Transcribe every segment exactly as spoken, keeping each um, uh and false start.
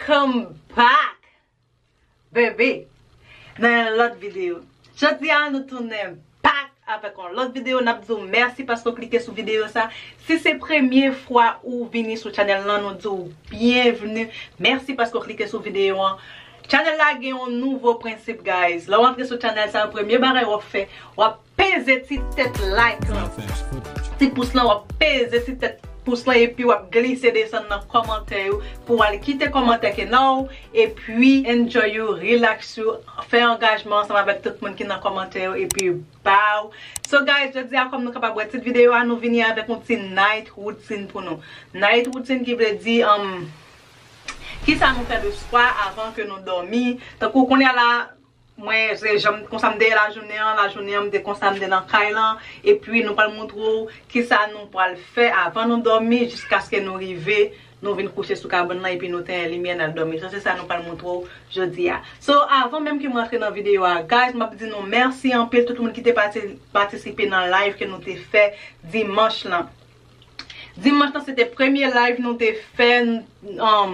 Welcome back, baby, nan yon lòt videyo. Jodi a, nou tounen back avèk yon lòt videyo. N ap di w mèsi paske w klike sou videyo sa. Si se premye fwa ou vini sou channel lan, nou di w byenvni. Mèsi paske w klike sou videyo an. Channel la gen yon nouvo prensip, guys. Lè w antre sou channel sa, premye bagay w ap fè, w ap peze ti tèt like lan, ti pous lan, w ap peze ti tèt pous lan, epi w ap glise desann nan kòmantè yo pou w al kite kòmantè ke nan w, epi enjoy you, relax you, fè angajman ansanm avèk tout moun ki nan kòmantè yo, epi baw. So guys, jodi a, kòm nou kapab wè tit videyo a, nou vini avèk yon ti night routine pou nou. Night routine ki vle di, um, kisa nou fè le swa avan ke nou dòmi. Tankou kounye a la, mwen, se jan m, konsa m te ye lajounen an, lajounen an, m te konsa m te nan kay lan, epi nou pral montre w kisa nou pral fè avan nou dòmi, jiskaske nou rive, nou vin kouche sou kabann lan, epi nou tenyen limyè, n al dòmi. So, se sa nou pral montre w jodi a. So, avan menm ke m rantre nan videyo a, guys, m ap di nou mèsi anpil tout moun ki te pati-, patisipe nan live ke nou te fè dimanch lan. Dimanch lan, se te premye live nou te fè. Um,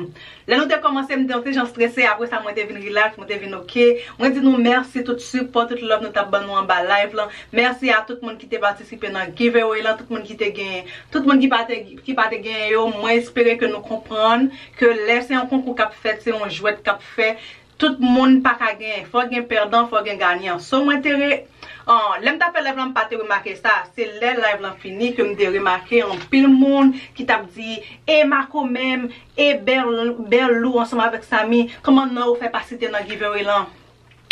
lè nou te kòmanse, m te yon ti jan strese. Apre sa, mwen te vin relax, mwen te vin oke. Mwen di nou mèsi tout sipò, tout love nou t ap ban nou anba live lan. Mèsi a tout moun ki te patisipe nan giveaway lan, tout moun ki te genyen, tout moun ki pa te, ki pa te genyen yo. Mwen espere ke nou konprann ke lè se yon konkou k ap fèt, se yon jwèt k ap fè, tout moun pa ka genyen. Fò gen pèdan, fò gen ganyan. So, mwen te re-, an, lè m t ap fè live lan, m pa te remake sa. Se lè live lan fini ke m te remake anpil moun ki t ap di, "E Makomèm, e Bèl-, Bèlou ansanm avèk Samy, kòman non yo fè pa site nan giveaway lan?"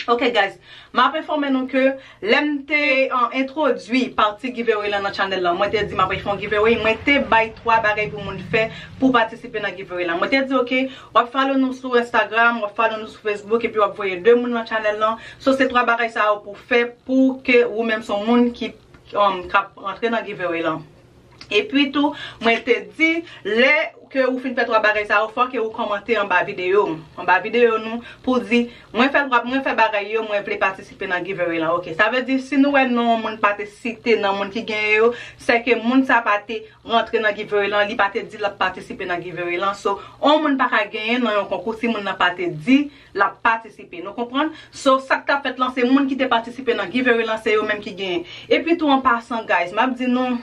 Ok, guys, m ap enfòme nou ke lè m te, an, entwodui pati giveaway lan nan channel lan, mwen te di m ap fè yon giveaway, mwen te bay twa bagay pou moun fè pou patisipe nan giveaway lan. Mwen te di, ok, w ap follow nou sou Instagram, w ap follow nou sou Facebook, epi w ap voye de moun nan channel lan. So, se twa bagay sa yo pou fè pou ke ou menm se yon moun ki, um, k ap rantre nan giveaway lan. Epi tou, mwen te di, lè ke ou fin fè twa bagay sa yo, fò ke ou kòmante anba videyo, anba videyo nou, pou di, mwen fè twa, mwen fè bagay yo, mwen vle patisipe nan giveaway lan. Ok, sa vle di, si nou wè non yon moun pa te site nan moun ki genyen yo, se ke moun sa pa te rantre nan giveaway lan, li pa te di l ap patisipe nan giveaway lan. So, yon moun pa ka genyen nan yon konkou si moun nan pa te di l ap patisipe. Nou konprann? So, sa k t ap fèt lan, se moun ki te patisipe nan giveaway lan, se yo menm ki genyen. Epi tou, an pasan, guys, m ap di nou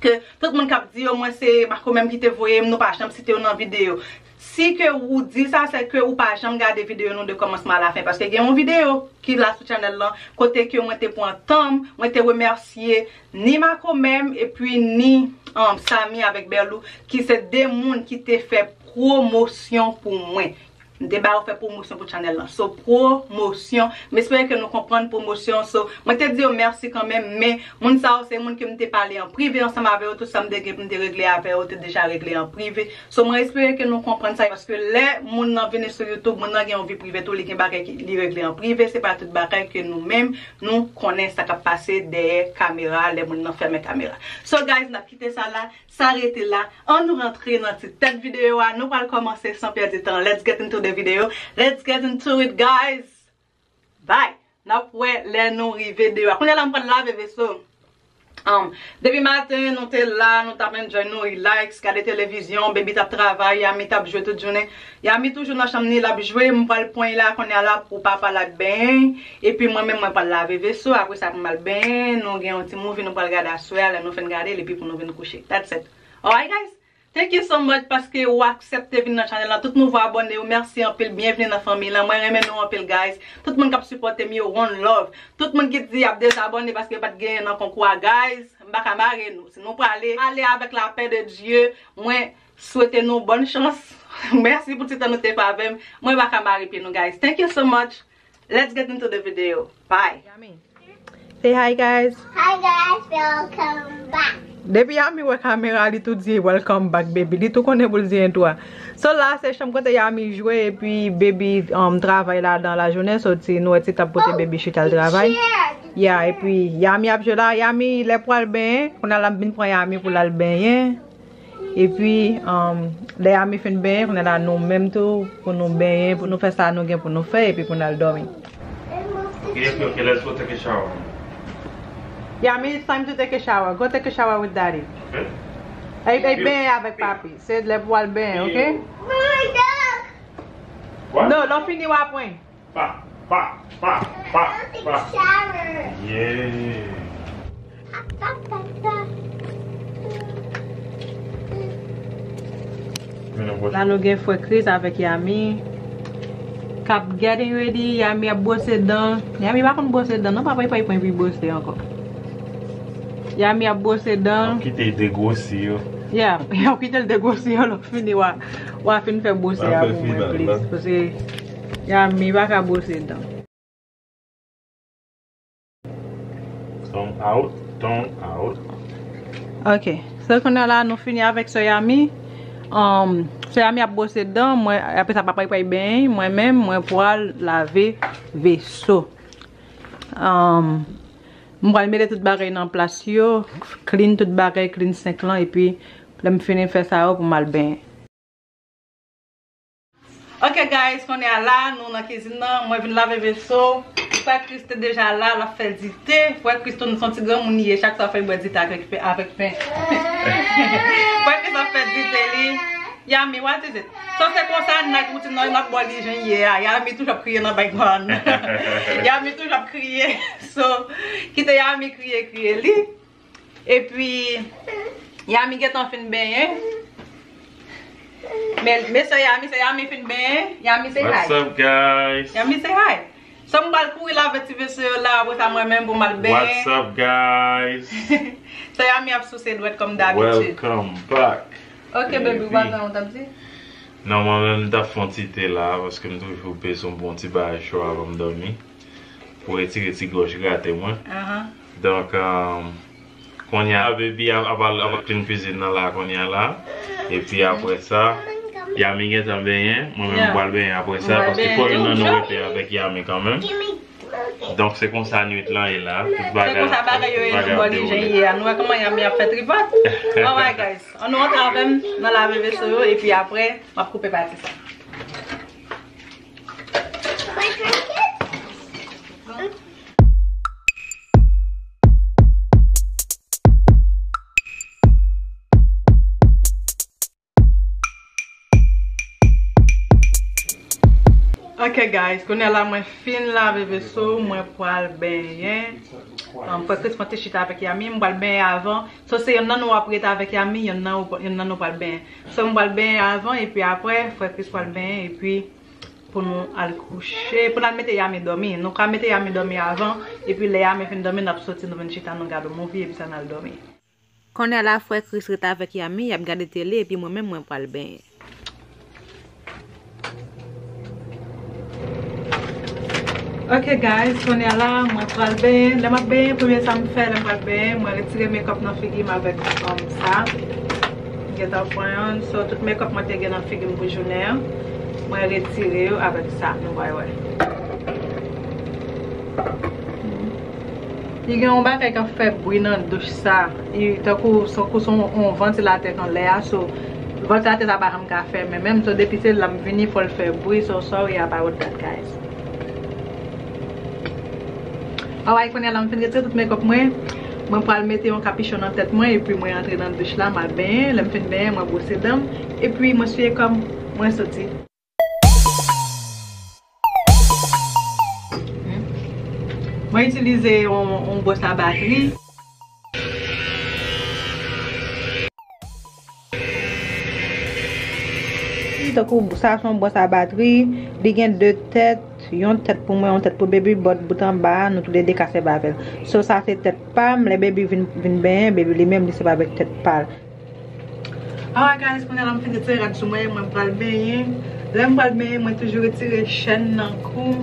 ke tout moun k ap di yo, mwen se Makomèm ki te voye m, nou pa janm site yo nan videyo. Si ke ou di sa, se ke ou pa janm gade videyo nou de kòmansman a la fen, paske gen yon videyo ki la sou channel lan, kote ke mwen te pran tan m, mwen te remèsye ni Makomèm epi ni, um, Samy avèk Bèlou, ki se de moun ki te fè pwomosyon pou mwen. M te ba yo fè pwomosyon pou channel lan. So, pwomosyon. M espere ke nou konprann pwomosyon. So, mwen te di yo mèsi kanmenm, men moun sa yo se moun ke m te pale an prive ansanm avè yo. Tout sa m te gen pou m te regle avè yo, te deja regle an prive. So, mwen espere ke nou konprann sa, paske lè moun nan vini sou YouTube, moun nan gen yon vi prive tou, li gen bagay ki li regle an prive, se pa tout bagay ke nou menm, nou konnen sa k ap pase dèyè kamera, lè moun nan fèmen kamera. So, guys, n ap kite sa la, sa rete la. Ann nou rantre nan ti tèt videyo a, nou pral kòmanse san pèdi tan. Let's get into the video. Let's get into it, guys. Bye. N ap wè lè nou rive deyò a. Kounye a la, m pral lave veso. Um, depi maten, nou te la, nou t ap enjoy, nou relax, gade televizyon, baby t ap travay, Yami t ap jwe tout jounen. Yami toujou nan chanm ni, l ap jwe, m pral pran l la, kounye a la, pou papa l al benyen. Epi mwen menm, mwen pral lave veso, apre sa, pou m al benyen, nou gen yon ti movie nou pral gade aswè a, lè nou fin gade l, epi pou nou vin kouche. That's it. Alright, guys? Thank you so much paske ou aksepte vin nan channel lan. Tout nouvo abòne yo, mèsi anpil. Byenvni nan fanmi lan. Mwen renmen nou anpil, guys. Tout moun k ap sipòte m yo, one love. Tout moun ki di y ap dezabòne paske yo pa t genyen nan konkou a, guys, m pa ka mare nou. Si nou prale, ale avèk lapè de Dye. Mwen swete nou bòn chans. Mèsi pou ti tan nou te fè avè m. Mwen pa ka mare pye nou, guys. Thank you so much. Let's get into the video. Bye. Yami. Say hi, guys. Hi, guys. Welcome back. Depi Yami wè kamera, li tou di welcome back, baby. Li tou konnen pou l di entwo a. So la, se chanm kote Yami jwe, epi baby, um, travay ladan lajounen. So, ti, nou wè ti tab kote baby chita al travay. Yeah, epi Yami ap jwe la. Yami, lè pou al benyen, kounye a l ap vin pran Yami pou l al benyen. Epi, um, lè Yami fin benyen, kounye a la nou menm tou, pou nou benyen, pou nou fè sa nou gen pou nou fè, epi pou n al dòmi. Okay, okay, okay, let's go take a shower. Yami, it's time to take a shower. Go take a shower with daddy. Okay. Ey, ey, benyen avèk papi. Se lè pou al benyen, okay? Mama, look! No, lè w fini w a pran. Pa, pa, pa, pa, pa. Yeah. La nou gen frè Chris avèk Yami k ap getting ready. Yami ap bwose dan. Yami pa konn bwose dan non, papa, li pa pran pou bwose ankò. Yami ap bwose dan. Ap kite l degwosi yo. Yeah, y ap kite l degwosi yo, lè w fini w a, w a fin fè bwose a pou mwen, please. Paske Yami pa ka bwose dan. Tongue out, tongue out. Ok. So, kounye a la, nou fini avèk sè Yami. Um, sè Yami ap bwose dan, mwen, apre sa, papa pral benyen, mwen menm, mwen pral lave veso. Um, mwen pral mete tout bagay nan plas yo, clean tout bagay, clean senk lan, epi lè m fini fè sa yo pou m al benyen. Ok guys, kounye a la, nou nan kizin nan, mwen vin lave veso. Frè Chris te deja la, l ap fè dite. Frè Chris tou, nou se yon ti granmoun li ye, chak swa fè l bwè dite avèk, avèk pen. Frè Chris ap fè dite li. Yami, what is it? So se konsa night routine nan, n ap bò li jan ye a. Yami toujou ap kriye nan background. Yami toujou ap kriye. So, kite Yami kriye, kriye li. Epi, Yami gentan fin benyen. Men, men sè Yami, sè Yami fin benyen. Yami say hi. What's up, guys? Yami say hi. So, m pral kouri lave ti veso yo la, apre sa mwen menm pou m al benyen. What's up, guys? Sè Yami ap souse dwèt kòm dabitid. Welcome back. Ok, baby, ou pa gen yon t ap di? Non, mwen menm, m t ap fè yon ti te la, paske m toujou bezwen bon ti bagay cho avan m dòmi. Pou retire ti gòj grate mwen. Donk, um, kounye a, baby ap, ap, ap clean kwizin nan la, kounye a la. Epi apre sa, Yami gentan benyen, mwen menm m pral benyen apre sa, paske fò youn nan nou rete avèk Yami kanmenm. Donk, se konsa nwit lan ye la. Tout bagay ap fèt, tout bagay ap dewoule. Nou wè kòman Yami ap fè tripòt. Alright, guys. Ann nou antre avè m nan lave veso yo, epi apre, m ap koupe pati sa. Ok guys, kounye a la mwen fin lave veso, mwen pral benyen. Um, frè Chris mwen te chita avèk Yami, m pral benyen avan. So se yonn nan nou ap rete avèk Yami, yonn nan, yonn nan nou pral benyen. So m pral benyen avan, epi apre, frè Chris pral benyen, epi pou nou al kouche, pou n al mete Yami dòmi. Nou ka mete Yami dòmi avan, epi lè Yami fin dòmi, n ap soti, nou vin chita, nou gade yon movie, epi sa n al dòmi. Kounye a la, frè Chris rete avèk Yami, y ap gade tele, epi mwen menm, mwen pral benyen. Ok guys, kounye a la, mwen pral benyen. Lè m ap benyen, premye sa m fè, lè m pral benyen, mwen retire makeup nan figi m avèk, um, sa. M gentan pran yon. So, tout makeup mwen te gen nan figi m pou jounen an, mwen retire yo avèk sa, nou pral wè. Li gen yon bagay k ap fè bri nan douch sa. Li tankou, tankou se yon, yon vantilatè k anlè a, so, vantilatè sa pa janm ka fèmen menm, so, depi se la m vini, fò l fè bri, so, sorry about that, guys. Alright, kounye a la m fin retire tout makeup mwen. Mwen pral mete yon kapichon nan tèt mwen, epi mwen antre nan douch la, m al benyen. Lè m fin benyen, mwen bwose dan m, epi mwen siye kò m, mwen soti. Mwen itilize yon, yon bwòs a batri. Tankou sa se yon bwòs a batri, li gen de tèt, yon tèt pou mwen, yon tèt pou baby, but bout anba a, nou toulede ka sèvi avè l. So sa se tèt pa m, lè baby vin, vin benyen, baby li menm li sèvi avèk tèt pa l. Alright guys, kounye a la m fin retire rad sou mwen, mwen pral benyen. Lè m pral benyen, mwen toujou retire chèn nan kou.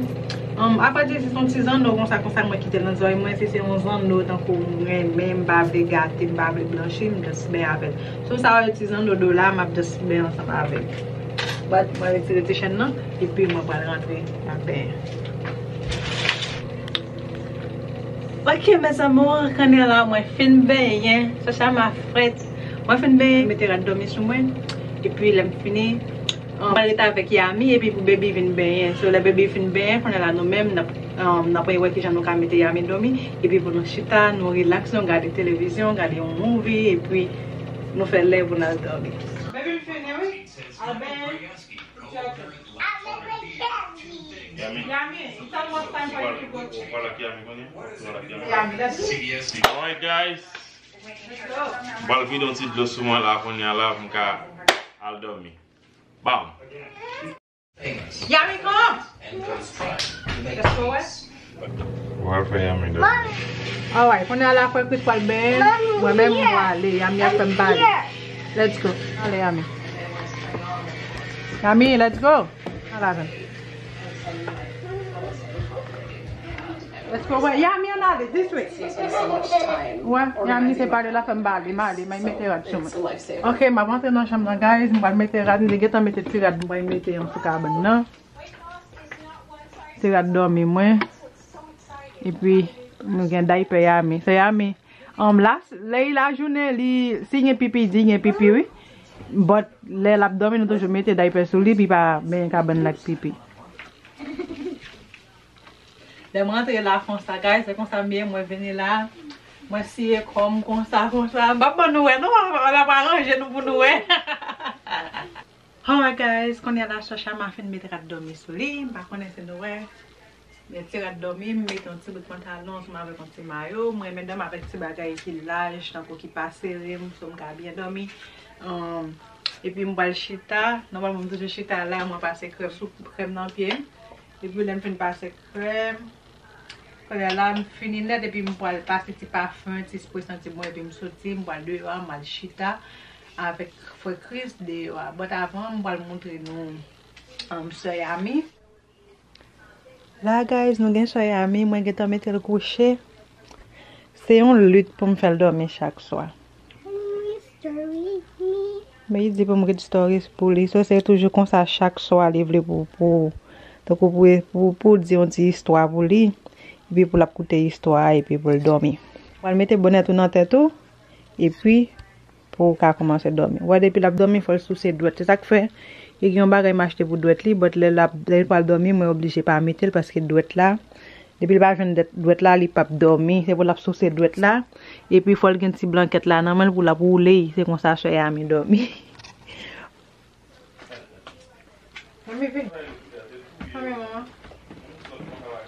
Um, apati si se yon ti zanno konsa, konsa mwen kite l nan zòrèy mwen, si se yon zanno tankou m renmen, m pa vle gate, m pa vle blanchi, m just benyen avè l. So sa yo ti zanno do la, m ap just benyen ansanm avè l. But mwen retire ti chèn nan, epi mwen pral rantre nan benyen. Ok, mes amours, kounye a la, mwen fin benyen. Chacha ma frèt. Mwen fin benyen, mete rad dòmi sou mwen. Epi lè m fini, um, mwen rete avèk Yami, epi pou baby vin benyen. So, lè baby fin benyen, kounye a la, nou menm, n ap, um, n ap wè kijan nou ka mete Yami dòmi. Epi pou nou chita, nou relax, nou gade televizyon, gade yon movie, epi nou fè lè pou n al dòmi. Baby, m fini, wi. Al benyen. Al benyen. Yami, it's almost time for you to go. Ou pral ak Yami kounye? Ou pral ak Yami? Yami, let's go. Alright, guys. Let's go. M pral vide yon ti dlo sou mwen la kounye a la pou m ka al dòmi. Bam! Yami, come. Let's go, wè. Ou pral fè Yami dòmi. Alright, kounye a la frè Chris pral benyen. Mwen menm, m pral ale. Yami ap fè m pale. Let's go. Ale, Yami. Yami, let's go. Al avè m. Let's go, wè. Yami, ann ale, this way. Wè, Yami se pale la, fè m pale, m ale, m al mete rad sou mwen. Ok, m ap antre nan chanm nan, guys, m pral mete rad, m te gentan mete ti rad, m pral mete yon sou kabann nan. Ti rad dòmi mwen. Epi, nou gen daypè Yami. Se Yami. Um, la, lè li lajounen, li, si gen pipi, di gen pipi, wi. But, lè l ap dòmi, nou toujou mete daypè sou li, pou li pa benyen kabann l ak pipi. Lè m rantre la konsa, guys, se konsa m ye, mwen vini la, mwen siye kò m konsa, konsa. M p ap ban nou wè, non, l ap aranje nou pou nou wè. Alright, guys, kounye a la, Shasha, m a fin met rad dòmi sou li, m pa konnen si nou wè. Men ti rad dòmi, m mete yon ti bout pantalon ansanm avèk yon ti mayo. Mwen renmen dòmi avèk ti bagay ki laj, tankou ki pa sere m, so m ka byen dòmi. Um, epi m pral chita. Nòmalman, m toujou chita la, mwen pase krèm sou krèm nan pye m. Epi lè m fin pase krèm, kounye a la, m fini nèt, epi m pral pase ti pafen, ti spray santi bon, epi m soti, m pral deyò a, m al chita avèk frè Chris deyò a. But avan, m pral montre nou, um, sè Yami. La, guys, nou gen sè Yami, mwen gentan mete l kouche. Se yon lit pou m fè l dòmi chak swa. Men li di pou m read stories pou li. So, se toujou konsa chak swa li vle pou, pou, tankou pou, pou, pou di yon ti istwa pou li. Epi pou l ap koute istwa a, epi pou l dòmi. W al mete bonèt ou nan tèt ou, epi pou w ka kòmanse dòmi. Wè, depi l ap dòmi, fò l souse dwèt. Se sa k fè, e gen yon bagay m achte pou dwèt li, but lè l ap, lè l pral dòmi, mwen oblije pa mete l paske dwèt la, depi l pa jwenn dwèt, dwèt la, li p ap dòmi. Se pou l ap souse dwèt la, epi fò l gen ti blankèt la nan men l pou l ap woule. Se konsa sè Yami dòmi. Mami, vin. Mami, manman.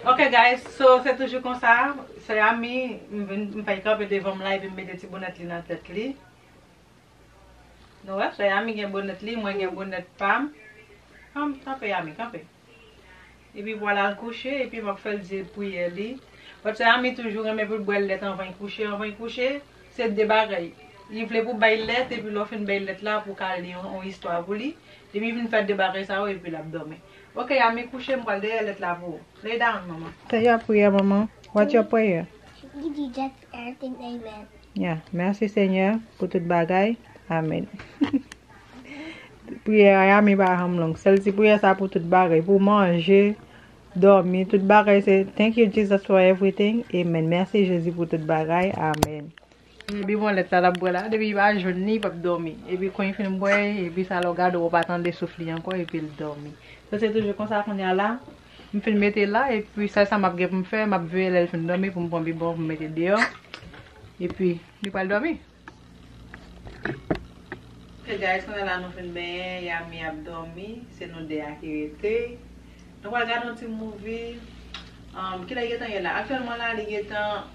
Ok, guys, so, se toujou konsa. Sè Yami, m vin, m fè l kanpe devan m la, epi m mete ti bonèt li nan tèt li. Nou wè, sè Yami gen bonèt li, mwen gen bonèt pa m. Kanpe, Yami, kanpe. Epi pou l al kouche, epi m ap fè l di priyè li. But sè Yami toujou renmen pou l bwè lèt anvan l kouche, anvan l kouche, se de bagay. Li vle pou w bay lèt, epi lè w fin bay lèt la, pou w ka li yon, yon istwa pou li. Depi l fin fè de bagay sa yo, epi l ap dòmi. Ok, Yami kouche, m pral dèyè lèt la pou ou. Lay down, manman. Say your prayer, manman. What your prayer? Give you just everything, amen. Yeah, mèsi Senyè pou tout bagay. Amèn. Priyè a Yami pa janm long. Sèl ti priyè sa pou tout bagay, pou manje, dòmi, tout bagay se thank you Jesus for everything. Amen. Mèsi Jezi pou tout bagay. Amèn. Epi bon lèt sa l ap bwè la, depi li pa jwenn li, li p ap dòmi. Epi kon li fin bwè, epi sa lè w gade w pa tande souf li ankò, epi l dòmi. So se toujou konsa kounye a la. M fin mete la, epi sèl sa m ap gen pou m fè, m ap veye lè l fin dòmi pou m pran bibwon pou m mete deyò. Epi li pral dòmi. Ok, guys, kounye a la nou fin benyen, Yami ap dòmi, se nou de a ki rete. Nou pral gade yon ti movie. Um, kilè li gentan ye la? Aktyèlman la, li gentan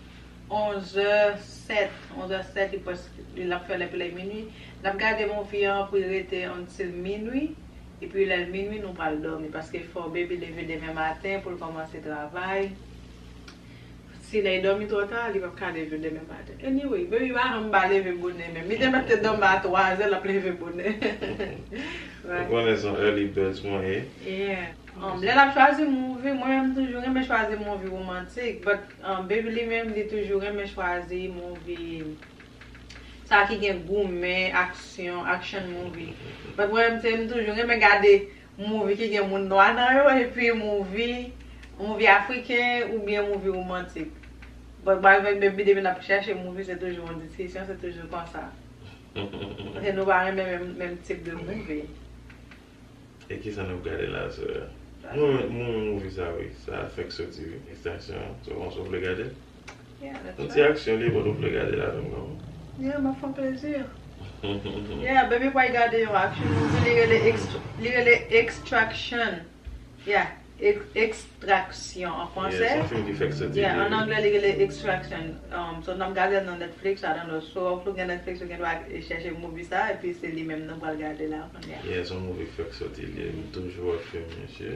onzè sèt. Onzè sèt, li prèske, li ap fè lè pou lè minui. N ap gade movie an pou li rete until minui. Epi lè l minui, nou pral dòmi. Paske fò baby leve demen maten pou l kòmanse travay. Si lè l dòmi twò ta, li p ap ka leve demen maten. Anyway, baby pa janm pa leve bonè menm. Li te mèt te dòmi a twa zè, l ap leve bonè. Right. Ou konnen se yon early birds mwen ye. Yeah. Um, lè l ap chwazi movie, mwen menm m toujou renmen chwazi movie romantik, but, um, baby li menm, li toujou renmen chwazi movie sa ki gen goumen, aksyon, action movie. But mwen menm, se m toujou renmen gade movie ki gen moun nwa nan yo, epi movie, movie afriken oubyen movie romantik. But mwen avèk baby, depi n ap chèche movie, se toujou yon diskisyon, se toujou konsa. Paske nou pa renmen menm, menm tip de movie. E kisa n ap gade la, sè? Mwen, mwen, movie sa, wi. Sa fèk soti, wi. Extinction. So, bon, so w vle gade? Yeah, that's right. Yon ti aksyon li, bon, w vle gade la menm, non? Yeah, m ap fè w plezi. Yeah, baby pral gade yon action movie, li rele Ext-, li rele Extraction. Yeah. Ex- Extraction an fransè. Yeah, se yon fim ki fèk soti. Yeah, an anglè, li rele Extraction. Um, so, n ap gade l nan Netflix, I don't know. So, ou gen Netflix, ou gen dwa chèche movie sa, epi se li menm nou pral gade la kounye a. Yeah, se yon movie ki fèk soti. Li, m toujou wè fim, mesye.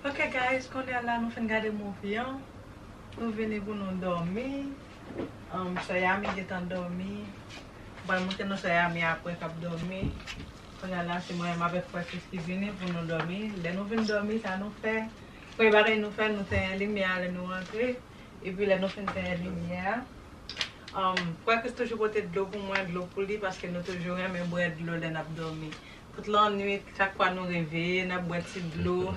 Ok, guys, kounye a la nou fin gade movie an. Nou vini pou nou dòmi. Um, sè Yami gentan dòmi. Mwen pral montre nou sè Yami apre k ap dòmi. Kounye a la, se mwen menm avèk frè Chris ki vini pou nou dòmi. Lè nou vin dòmi, sa nou fè? Premye bagay nou fè, nou tenyen limyè a lè nou rantre. Epi lè nou fin tenyen limyè a, um, frè Chris toujou pote dlo pou mwen, dlo pou li, paske nou toujou renmen bwè dlo lè n ap dòmi. Tout lannwit, chak fwa nou reveye, n ap bwè ti dlo.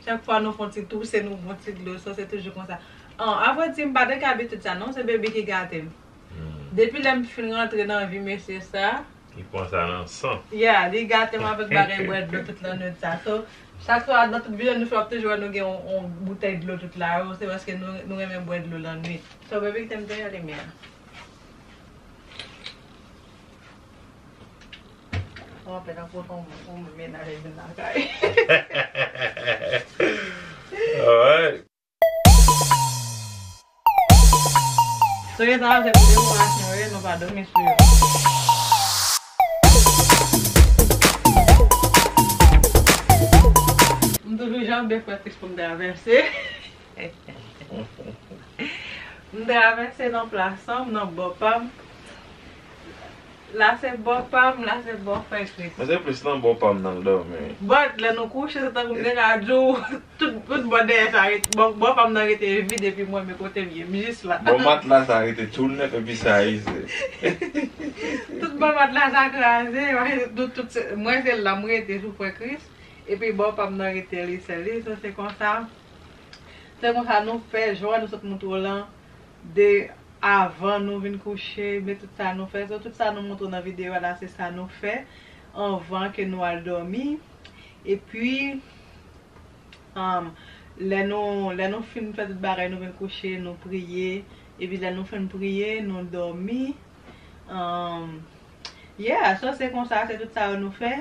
Chak fwa nou fè yon ti touse, nou bwè ti dlo. So, se toujou konsa. An, avrèdi, m pa t gen abitid sa, non, se Baby ki gate m. Depi lè m fin rantre nan vi mesye sa, li pran sa nan san. Yeah, li gate m avèk bagay bwè dlo tout lannwit sa. So, chak swa, nan tout videyo nou fè, w ap toujou wè nou gen yon, yon boutèy dlo tout la, se paske nou, nou renmen bwè dlo lannwit. So, Baby, kite m tenyen limyè a. Mwen pè nan kote yon, yon mennaj vin lakay. Alright. Soyez sa se pou dekorasyon yo ye, nou pa dòmi sou yo. M toujou janbe frè Chris pou m travèse. M travèse nan plas an, m nan bò pa m. La se bò pa m, la se bò frè Chris. Men se plis nan bò pa m nan l dòmi. But lè nou kouche, se tankou m te ka di w, tout, tout bò dèyè sa ret, bò, bò pa m nan rete vid epi mwen, men kote m ye, m jis la. Bò matla sa rete tou nèt epi sa ize. Tout bò matla sa kraze, tout, tout se, mwen se la m rete sou frè Chris, epi bò pa m nan rete li sèl li, so se konsa. Se konsa nou fè, jan nou sot montre w lan, de avan nou vin kouche, men tout sa nou fè. So, tout sa nou montre w nan videyo a la, se sa nou fè anvan ke nou al dòmi. Epi, um, lè nou, lè nou fin fè tout bagay, nou vin kouche, nou priye. Epi lè nou fin priye, nou dòmi. Um, yeah, so se konsa, se tout sa yo nou fè.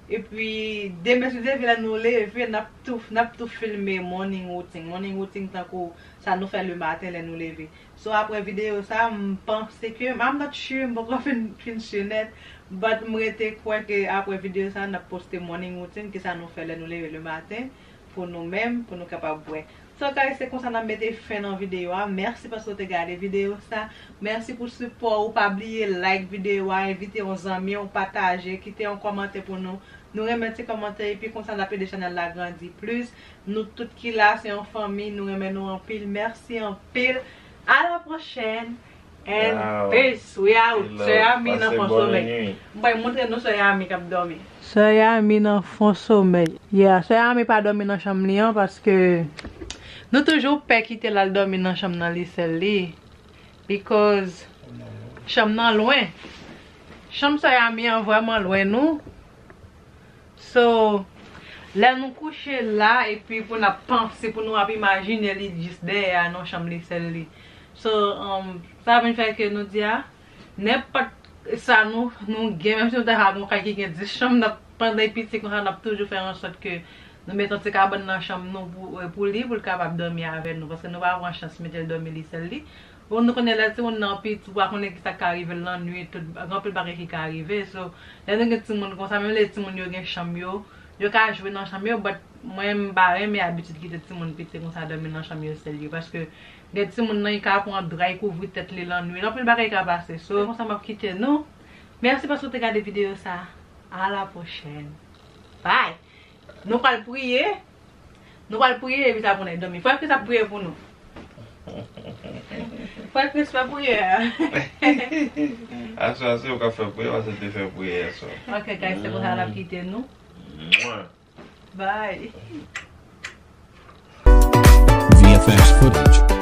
Epi, demen, si Dye vle, lè nou leve, n ap tou, n ap tou filme morning routine. Morning routine tankou sa nou fè le maten lè nou leve. So, apre videyo sa, m panse ke, I'm not sure, m poko fin, fin sure nèt, but m rete kwè ke apre videyo sa, n ap poste morning routine, ki sa nou fè lè nou leve le maten, pou nou menm, pou nou kapab wè. So, guys, se konsa n ap mete fen nan videyo a. Mèsi paske w te gade videyo sa. Mèsi pou sipò ou. Pa bliye like videyo a, envite yon zanmi w, pataje, kite yon kòmantè pou nou. Nou renmen ti kòmantè, epi konsa n ap ede chanèl la grandi plis. Nou tout ki la, se yon fanmi, nou renmen nou anpil. Mèsi anpil. A la pwochèn. And peace. We out. Sè Yami nan fon somèy. M pral montre nou sè Yami k ap dòmi. Sè Yami nan fon somèy. Yeah, sè Yami pa dòmi nan chanm li an paske nou toujou pè kite l al dòmi nan chanm nan li sèl li. Because chanm nan lwen. Chanm sè Yami an vrèman lwen nou. So, lè nou kouche la, epi pou n ap panse, pou nou ap imajine li jis dèyè a nan chanm li sèl li. So, um, sa vin fè ke nou di a, nenpòt sa nou, nou gen, menm si nou ta ka gen yon kay ki gen dis chanm, n ap, pandan l piti konsa, n ap toujou fè ansòt ke nou mete yon ti kabann nan chanm nou pou, pou li, pou l kapab dòmi avè nou, paske nou pa pran chans mete l dòmi li sèl li. Bon, nou konnen lè timoun nan piti, ou pa konnen kisa k ka rive l lannwit, tout, gen anpil bagay ki ka rive. So, lè nou gen timoun konsa, menm lè timoun yo gen chanm yo, yo ka jwe nan chanm yo, but mwen, m pa renmen abitid kite timoun piti konsa dòmi nan chanm yo sèl yo, paske gen timoun nan, li ka pran dra, li kouvri tèt li lannwit, anpil bagay ka pase. So, se konsa m ap kite nou. Mèsi paske w te gade videyo sa. A la pwochèn. Bye! Nou pral priye. Nou pral priye epi sa pou n al dòmi. Frè Chris ap priye pou nou. Frè Chris fè priyè a. Aswè se ou k ap fè priyè, paske te fè priyè aswè. Ok, guys, se konsa n ap kite nou. Mwen. Bye. V F X footage.